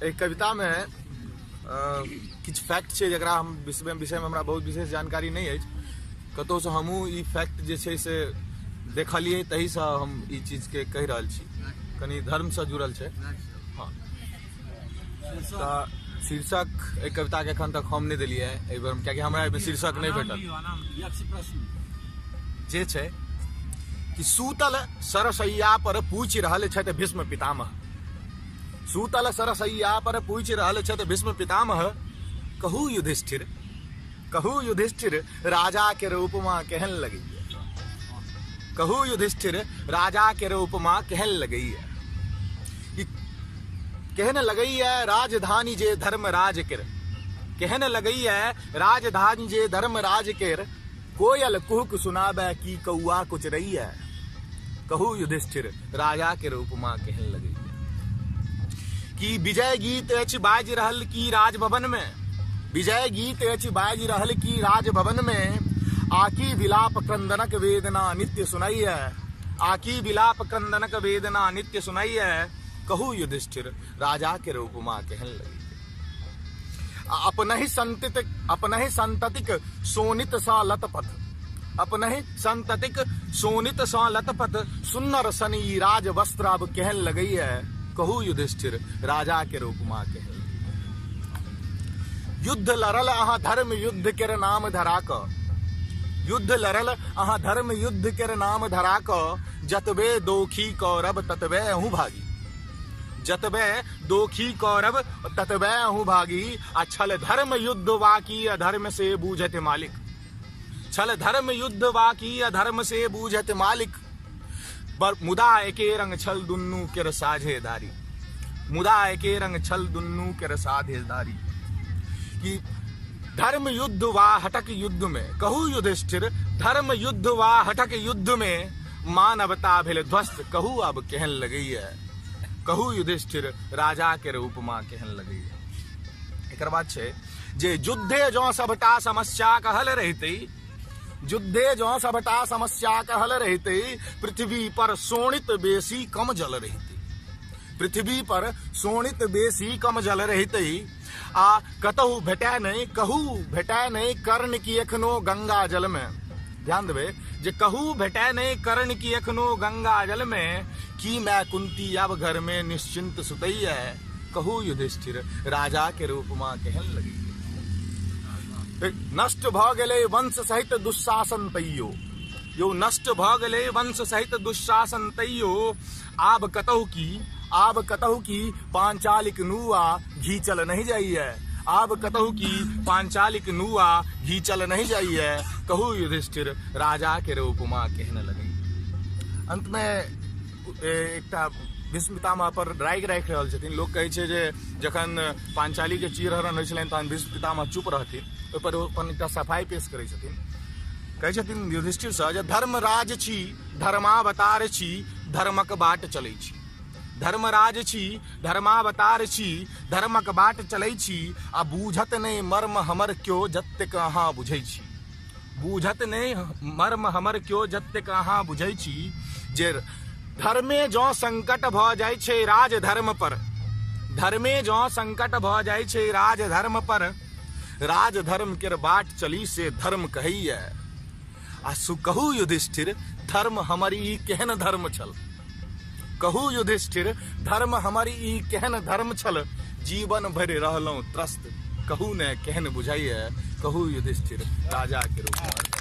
एहि कवितामे किछु फैक्ट छै जकरा हम विषयमे हमरा बहुत विशेष जानकारी नहि अछि। कतहुसँ हमहूँ ई फैक्ट जे छै से देखलियै, ताहिसँ हम ई चीजके कहि रहल छी। कनि धर्मसँ जुड़ल छै। हँ, तऽ शीर्षक एहि कविताके एखन तक हम नहि देलियै एहि बेर, कियाकि हमरा एहिमे शीर्षक नहि भेटल। जे छै कि सूतल सरसैया पर पूछि रहल छथि भीष्म पितामह, सूतल सरसैया पर पूछि रहल छथि भीष्म पितामह, कहू युधिष्ठिर, कहू युधिष्ठिर राजा के उपमा केहन लगैया, कहू युधिष्ठिर राजा के उपमा केहन लगैया, केहन लगैया राजधानी जे धर्मराज के, केहन लगैया राजधानी जे धर्मराज के, कोयल कुहक सुनाबे की कौआ कुचरैया, कहू युधिष्ठिर राजा के उपमा केहन लगैया। कि विजय गीत अछि बाजि रहल की राजभवन में, विजय गीत अछि बाजि रहल की राजभवन में, आकी विलाप क्रंदनक वेदना नित्य सुनैया, आकी विलाप क्रंदनक वेदना नित्य सुनैया, कहू युधिष्ठिर राजा के उपमा केहन लगैया। अपनहि संततिक, अपनहि संततिक सोनित सा लतपथ, अपनहि संततिक सोनित सा लतपथ, सुन्नर सन ई राज वस्त्र अब केहन लगैया, कहू युधिष्ठिर राजा के उपमा केहन। युद्ध लड़ल अहाँ धर्म युद्ध केर नाम धरा क, युद्ध लड़ल अहाँ धर्म युद्ध केर नाम धरा क, जतबे दोखी कौरव ततबे अहूँ भागी, जतबे दोखी कौरव ततबे अहूँ भागी, आ छल धर्म युद्ध वाकी अधर्म से बूझत मालिक, छल धर्म युद्ध वाकी अधर्म से बूझत मालिक, पर मुदा एके रंग छल दुन्नू केर साझेदारी, मुदा एके रंग छल दुन्नू केर साझेदारी। कि धर्म युद्ध वा हटक युद्ध में, कहू युधिष्ठिर धर्म युद्ध वा हटक युद्ध में, मानवता भेल ध्वस्त कहू अब केहन लगैया, कहू युधिष्ठिर राजा के उपमा केहन लगैया। एकर बाद छै जे युद्धे जँ सबटा समस्या कहल रहितै, युद्धे जँ सबटा समस्या कहल रहितै, पृथ्वी पर शोणित बेसी कम जल रहितै, पृथ्वी पर शोणित बेसी कम जल रहितै, आ कतहु भेटै नहि, कहू भेटै नहि कर्ण की एखनो गंगा जल में। ध्यान देबै जे कहू भेटै नहि कर्ण की एखनो गंगा जल में, की मैं कुंती अब घर में निश्चिंत सुतैया, कहू युधिष्ठिर राजा के रूपमा केहन लगैया। नष्ट भ गेलै वंश सहित दुस्शासन तैयो, यो नष्ट भ गेलै वंश सहित दुस्शासन तैयो, आब कतहु की, आब कतहु की पांचालिक नुआ घीचल नहीं जाइए, आब कतहु की पांचालिक नुआ घीचल नहीं जाइए, कहू युधिष्ठिर राजा के उपमा केहन लगैया। अंत में एकटा भीष्म पितामह पर रागि राखि रहल छथिन। लोक कहै छै जे जखन पांचाली के चीरहरण होइ छलनि तहन भीष्म पितामह चुप रहथिन, ओहिपर ओ अपन एकटा सफाइ पेश करै छथिन। कहै छथिन युधिष्ठिरसँ जे धर्मराज छी, धर्मावतार छी, धर्मक बाट चलै छी, धर्मराज छी, धर्मावतार छी, धर्मक बाट चलै छी, आ बूझत नहि मर्म हमर क्यो जतेक अहाँ बुझै छी, बूझत नहि मर्म हमर क्यो जतेक अहाँ बुझै छी, जे धर्मे जँ संकट भऽ जाइ छै राजधर्म पर, धर्मे जँ संकट भऽ जाइ छै राजधर्म पर, राजधर्म केर बाट चली से धर्म कहैया, आ सु कहू युधिष्ठिर धर्म हमर ई केहन धर्म छल, कहू युधिष्ठिर धर्म हमर ई केहन धर्म छल, जीवन भरि रहलहुँ त्रस्त कहू ने केहन बुझाइया, कहू युधिष्ठिर राजा के रूप।